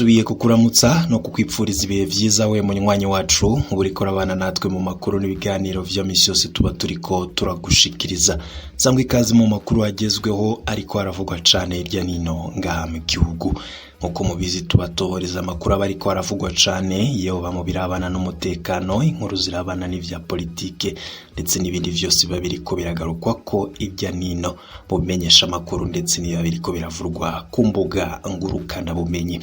Nsubiye kukuramutsa no kukwipfuriza ibihe vyiza we munywanyi wacu uriko urabana natwe mu makuru n'ibiganiro vya misi yose tuba turiko turagushikiriza. Sangwa ikaze mu makuru agezweho ariko aravugwa cane hirya nino ngaha mu gihugu. Nkuko mubizi tubatohoreza amakuru aba ariko aravugwa cane yoba mu birabana n'umutekano, inkuru zirabana n'ivya politike ndetse n'ibindi vyose biba biriko biragarukwako hirya nino mu bimenyesha amakuru ndetse n'ibiba biriko biravurwa ku mbuga ngurukana bumenyi.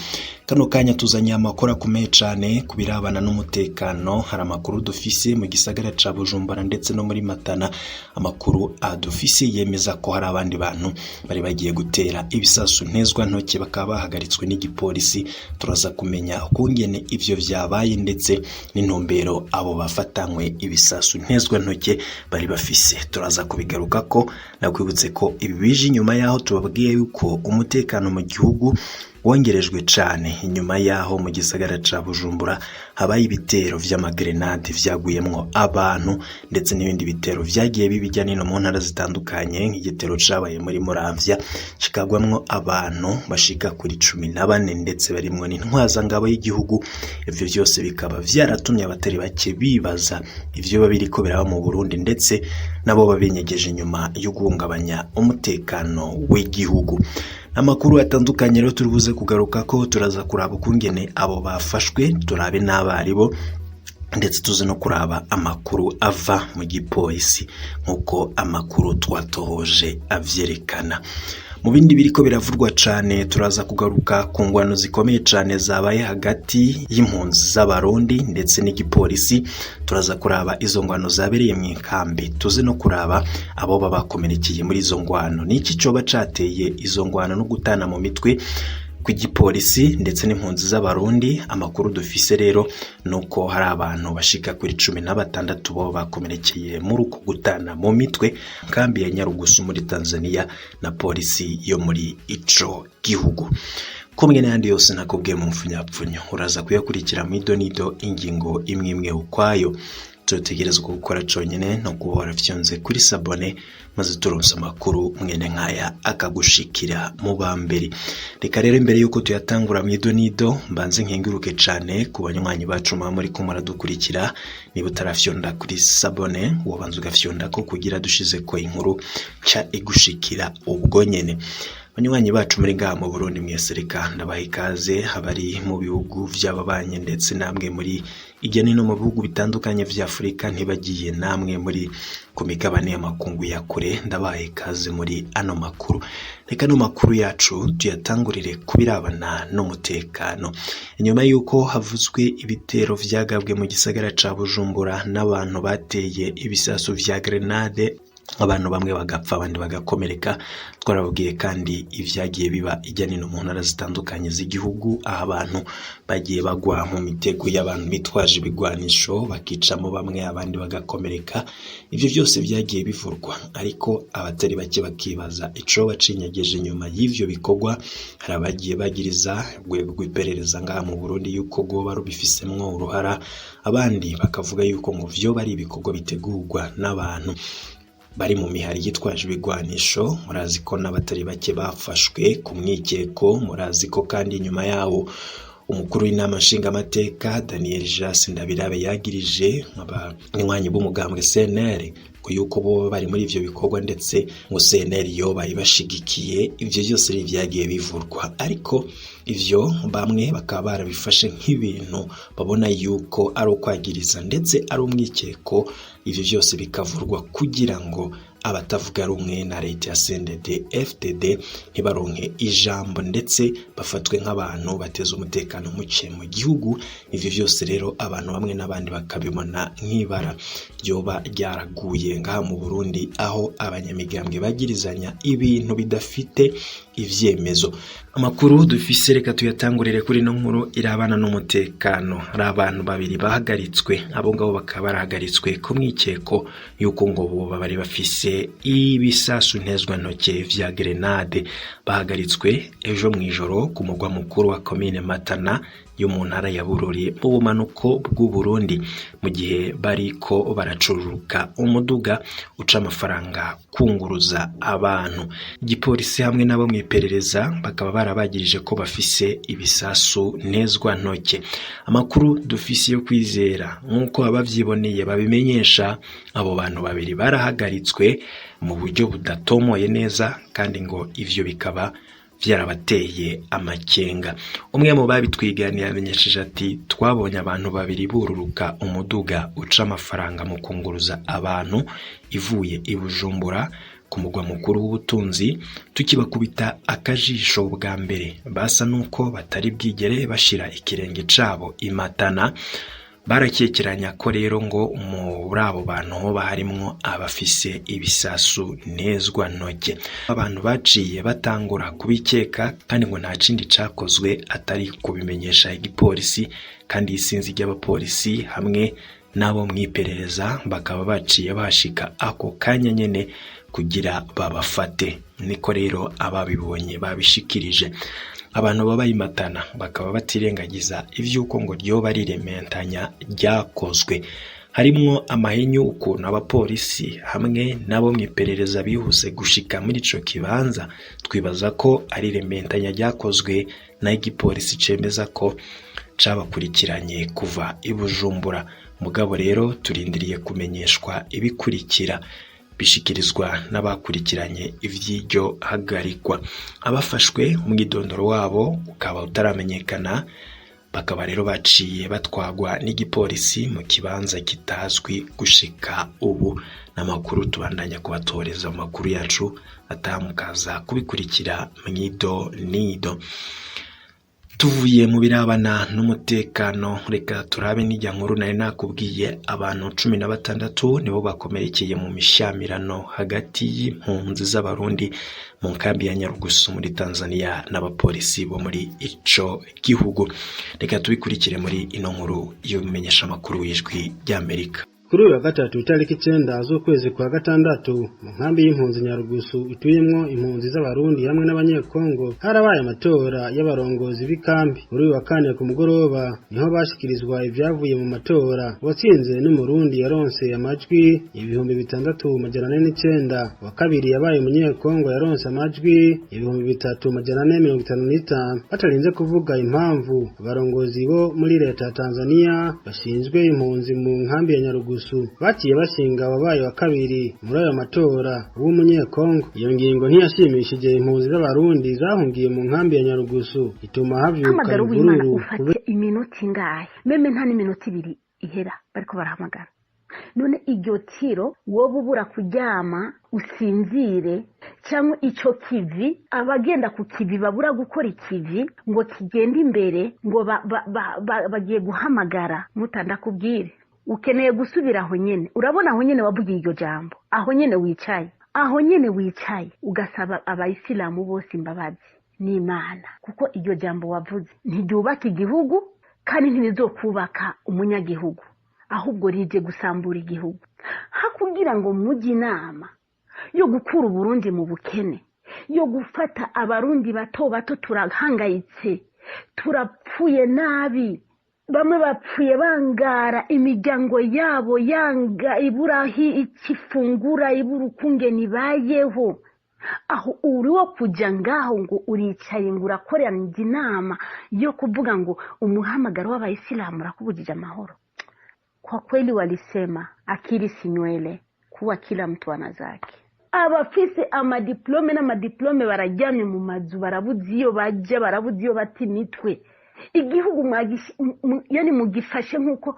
Kano kanya tuzanye amakuru akomeye cane ku birabana n'umutekano, hari amakuru dufise mu gisagara ca Bujumbura ndetse no muri Matana, amakuru adufise yemeza ko hari abandi bantu bari bagiye gutera ibisasu ntezwa ntoke bakaba bahagaritswe n'igipolisi. Turaza kumenya ukungene ivyo vyabaye ndetse n'intumbero abo bafatanywe ibisasu ntezwa ntoke bari bafise. Turaza kubigarukako, nakwibutse ko ibi bije inyuma yaho tubabwiye yuko umutekano mu gihugu wongerejwe cane inyuma yaho mu gisagara ca Bujumbura habaye ibitero vy'amagrenade vyaguyemwo abantu ndetse n'ibindi bitero vyagiye biba nino mu ntara zitandukanye, nk'igitero cabaye muri Muramvya kikagwamwo abantu bashika kuri 14 ndetse barimwo n'intwazangabo y'igihugu. Ivyo vyose bikaba vyaratumye abatari bake bibaza ivyo biba biriko biraba mu Burundi ndetse nabo babinyegeje inyuma yo guhungabanya umutekano w'igihugu. Amakuru atandukanye rero turibuze kugaruka ko turaza kuraba ukungene abo bafashwe, turabe n'abaribo ndetse tuze no kuraba amakuru ava mu gipolisi nk'uko amakuru twatohoje avyerekana. Mu bindi biriko biravurwa cane turaza kugaruka ku ngwano zikomeye cane zabaye hagati y'impunzi z'Abarundi ndetse n'igipolisi. Turaza kuraba izo ngwano zabereye mu ikambi, tuze no kuraba abo babakomerekeye muri izo ngwano, niki coba cateye izo ngwano no gutana mu mitwe kw'igipolisi ndetse n'impunzi z'Abarundi. Amakuru dufise rero nuko hari abantu bashika kuri 16 bo bakomerekeye muri uko gutana mu mitwe kambi ya Nyarugusu muri Tanzania na polisi yo muri ico gihugu. Kumwe n'ayandi yose nakubwiye mu mfunyapfunyo, uraza kuyakurikira mu idonido ingingo imwe imwe ukwayo. Tutegerezwa gukora conyene no kuba warafyonze kuri sabone maze turonse amakuru mwene nkaya akagushikira mu bambere. Reka rero imbere yuko tuyatangura mu idonido mbanze nkenguruke cane ku banywanyi bacu muba muriko muradukurikira. Niba utarafyonda kuri sabone wobanza ugafyondako kugira dushizeko inkuru ca igushikira ubwo nyene. Banywanyi bacu muri ngaha mu Burundi mwese reka ndabaha ikaze, abari mu bihugu vy'ababanyi ndetse namwe muri hirya no hino mu bihugu bitandukanye vya Afurika, ntibagiye namwe muri ku migabane y'amakungu ya kure, ndabaha ikaze muri ano makuru. Reka ano makuru yacu tuyatangurire ku birabana n'umutekano. Inyuma y'uko havuzwe ibitero vyagabwe mu gisagara ca Bujumbura n'abantu bateye ibisasu vya grenade, abantu bamwe bagapfa abandi bagakomereka, twarababwiye kandi ivyagiye biba hirya nino mu ntara zitandukanye z'igihugu, aho abantu bagiye bagwa mu mitego y'abantu bitwaje ibigwanisho bakicamo bamwe abandi bagakomereka. Ivyo vyose vyagiye bivurwa, ariko abatari bake bakibaza icoba cinyegeje inyuma y'ivyo bikorwa. Hari abagiye bagiriza urwego rw'iperereza ngaha mu Burundi yuko rwoba rubifisemwo uruhara, abandi bakavuga yuko ngo vyoba ari ibikorwa bitegurwa n'abantu bari mu mihari yitwaje ibigwanisho. Murazi ko n'abatari bake bafashwe ku mwikeko, murazi ko kandi inyuma yawo umukuru w'inama nshingamateka Daniel Jas Ndabirabe yagirije abanywanyi b'umugambwe CNL ngo yuko bo bari muri ivyo bikorwa ndetse ngo CNL yoba ibashigikiye. Ivyo vyose rero vyagiye bivurwa, ariko ivyo bamwe bakaba barabifashe nk'ibintu babona yuko ari ukwagiriza ndetse ari umwikeko. Ivyo vyose bikavurwa kugira ngo abatavuga rumwe na leta ya CNDD FDD ntibaronke ijambo ndetse bafatwe nk'abantu bateza umutekano muke mu gihugu. Ivyo vyose rero abantu bamwe n'abandi bakabibona nk'ibara ryoba ryaraguye ngaha mu Burundi, aho abanyamigambwe bagirizanya ibintu bidafite ivyemezo. Amakuru dufise reka tuyatangurire kuri ino nkuru irabana n'umutekano. Hari abantu babiri bahagaritswe, abo ngabo bakaba barahagaritswe ku mwikeko yuko ngo boba bari bafise ibisasu ntezwa ntoke vya grenade. Bahagaritswe ejo mw'ijoro ku mugwa mukuru wa komine Matana yo mu ntara ya Bururi mu bumanuko bw'u Burundi, mu gihe bariko baracururuka umuduga uca amafaranga kunguruza abantu. Igipolisi hamwe n'abo mw'iperereza bakaba barabagirije ko bafise ibisasu ntezwa ntoke. Amakuru dufise yo kwizera nk'uko abavyiboneye babimenyesha, abo bantu babiri barahagaritswe mu buryo budatomoye neza, kandi ngo ivyo bikaba vyarabateye amakenga. Umwe mu babitwiganiye yamenyesheje ati: "Twabonye abantu babiri bururuka umuduga uca amafaranga mu kunguruza abantu ivuye i Bujumbura ku mugwa mukuru w'ubutunzi. Tukibakubita akajisho bwa mbere, basa nuko batari bwigere bashira ikirenge cabo i Matana. Barakekeranya ko rero ngo muri abo bantu hoba harimwo abafise ibisasu ntezwa ntoke. Abantu baciye batangura kubikeka, kandi ngo nta kindi cakozwe atari kubimenyesha igipolisi, kandi isinzi ry'abapolisi hamwe n'abo mw'iperereza bakaba baciye bahashika ako kanya nyene kugira babafate." Niko rero ababibonye babishikirije. Abantu baba i Matana bakaba batirengagiza ivy'uko ngo ryoba rirementanya ryakozwe, harimwo amahinyu ukuntu abapolisi hamwe n'abo mw'iperereza bihuse gushika muri ico kibanza. "Twibaza ko ari irementanya ryakozwe, naho igipolisi cemeza ko cabakurikiranye kuva i Bujumbura. Mugabo rero turindiriye kumenyeshwa ibikurikira," bishikirizwa n'abakurikiranye ivy'iryo hagarikwa. Abafashwe umwidondoro wabo ukaba utaramenyekana, bakaba rero baciye batwagwa n'igipolisi mu kibanza kitazwi gushika ubu. N'amakuru tubandanya kubatoreza mu makuru yacu atamukaza kubikurikira mwido nido. Tuvuye mu birabana n'umutekano, reka turabe n'ijya nkuru nari nakubwiye. Abantu 16 nibo bakomerekeye mu mishyamirano hagati y'impunzi z'Abarundi mu nkambi ya Nyarugusu muri Tanzania n'abapolisi bo muri ico gihugu. Reka tubikurikire muri ino nkuru y'umenyeshamakuru w'Ijwi ry'Amerika. Kuri uyu wa gatatu, itariki 9 z'ukwezi kwa gatandatu, mu nkambi y'impunzi Nyarugusu ituyemwo impunzi z'Abarundi hamwe n'Abanyekongo, harabaye amatora y'abarongozi b'ikambi. Kuri uyu wa kane ku mugoroba niho bashikirizwa ibyavuye mu matora. Uwatsinze n'Umurundi yaronse amajwi 6409. Uwa kabiri yabaye Umunyekongo yaronse amajwi 3455. Batarinze kuvuga impamvu, abarongozi bo muri leta ya Tanzania bashinzwe impunzi mu nkambi ya Nyarugusu baciye bashinga wabaye wa kabiri muri ayo matora w'Umunyekongo. Iyo ngingo ntiyashimishije impunzi z'Abarundi zahungiye mu nkambi ya Nyarugusu, ituma havyuka Hamagara uwimana imvururu. Ufate iminota ingahe? Même nta n'iminota 2 ihera bariko barahamagara. None iryo tiro wowe ubura kuryama usinzire, cyangwa ico kivi, abagenda ku kivi babura gukora ikivi ngo kigende imbere, ngo bagiye guhamagara mutandakubwire. Ukeneye gusubira aho nyene, urabona aho nyene wavugiye iryo jambo, aho nyene wicaye, aho nyene wicaye ugasaba Abayisilamu bose imbabazi n'Imana, kuko iryo jambo wavuze ntiryubaka igihugu kandi ntirizokubaka umunyagihugu, ahubwo rije gusambura igihugu. Hakugira ngo mujye inama yo gukura Uburundi mu bukene, yo gufata Abarundi bato bato, turahangayitse, turapfuye nabi, bamwe bapfuye bangara imiryango yabo, yanga iburahi ikifungura, ibura ukungene ibayeho. Aho uri wo kujya ngaho ngo uricaye ngo urakorana inama yo kuvuga ngo umuhamagaro w'Abayisilamu urakubujije amahoro. Kwa kweli walisema akili si nywele, kuwa kila mtu ana zake. Abafise amadiplome n'amadiplome barajyamye mu mazu, barabuze iyo bajya, barabuze iyo bata imitwe. Igihugu yani mugifashe nk'uko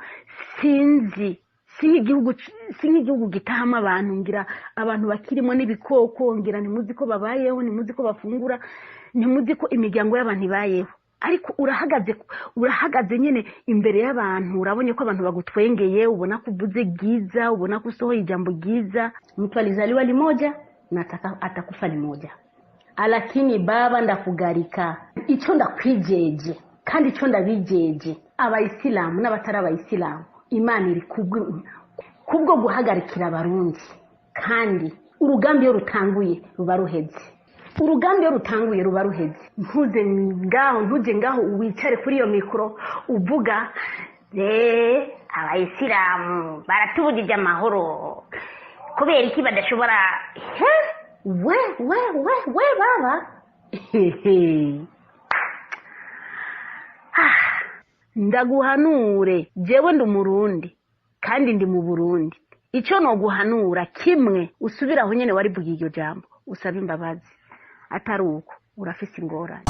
sinzi, si nk'igihugu, si nk'igihugu gitahamo abantu, ngira abantu bakirimo n'ibikoko. Ngira ntimuzi ko babayeho, ntimuzi ko bafungura, ntimuzi ko imiryango y'abantu ibayeho. Ariko urahagaze, urahagaze nyine imbere y'abantu, urabonye ko abantu bagutwengeye, ubona ko uvuze bwiza, ubona ko usohoye ijambo ryiza. Mtu alizaliwa limoja na atakufa limoja, lakini baba ndakugarika, icyo ndakwijeje kandi icyo ndabijeje Abayisilamu n'abatari Abayisilamu, Imana iri kubwo guhagarikira Abarundi. Kandi urugamba iyo rutanguye ruba ruheze, urugamba iyo rutanguye ruba ruheze. Ntuze ngaho, ntuje ngaho wicare kuri iyo mikoro uvuga: "Abayisilamu baratubujije amahoro, kubera iki badashobora?" He we we we we baba. Ndaguhanure, jewe ndi Umurundi kandi ndi mu Burundi. Icyo noguhanura kimwe, usubire aho nyene warivugiye iryo jambo, usabe imbabazi. Atari uko, urafise ingorane.